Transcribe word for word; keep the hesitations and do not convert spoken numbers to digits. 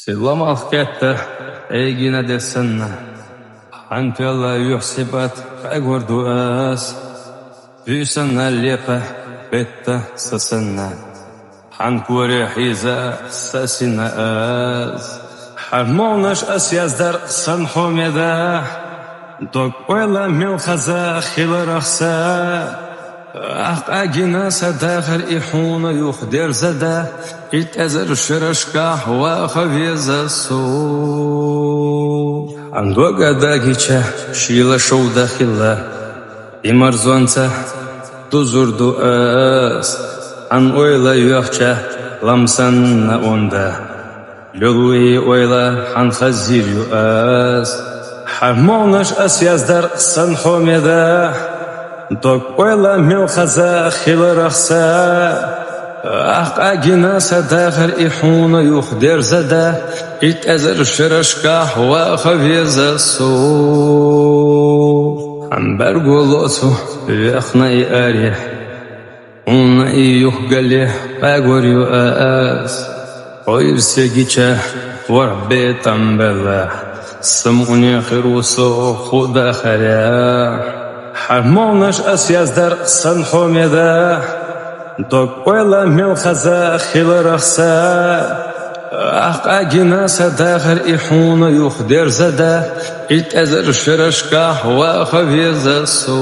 Силамалх кетта, эгина дессанна. Хьан пелла юхь сипат къагор ду ас. Буьйсанна лепа бетта сасанна. Хьан коре хьийза сасина ас. Хьа молнаш ас яздар сан хьо меда. Дог ойла мел хаза хиларахса. Ахкъа гина са дахар и хьуна юх дерзада, и тӀезар шерашкахь ваха веза со. Ан дога дагича шила шовда хилла, и марзонца дузур ду ас, ан ойла юхча ламсанна онда. Лулуи ойла хьан хазир ю ас. Хьа молнаш ас яздар сан хьо меда. Дог ойла мел хаза хиларахса. Ахкъа гина са дахар и хьуна юх дерзада, и тӀезар шерашкахь ваха веза со. Хьан баргу лоцу вехна и арихь. Хьуна и юхгали къагор ю ас. Хьо ирсегича варх бетам белла. Самуне хиру со худа харя. Хьа молнаш ас яздар сан хьо меда. Дог ойла мел хаза хиларахса. Ахкъа гина са дахар и хьуна юх дерзада, и тӀезар шерашкахь ваха веза со.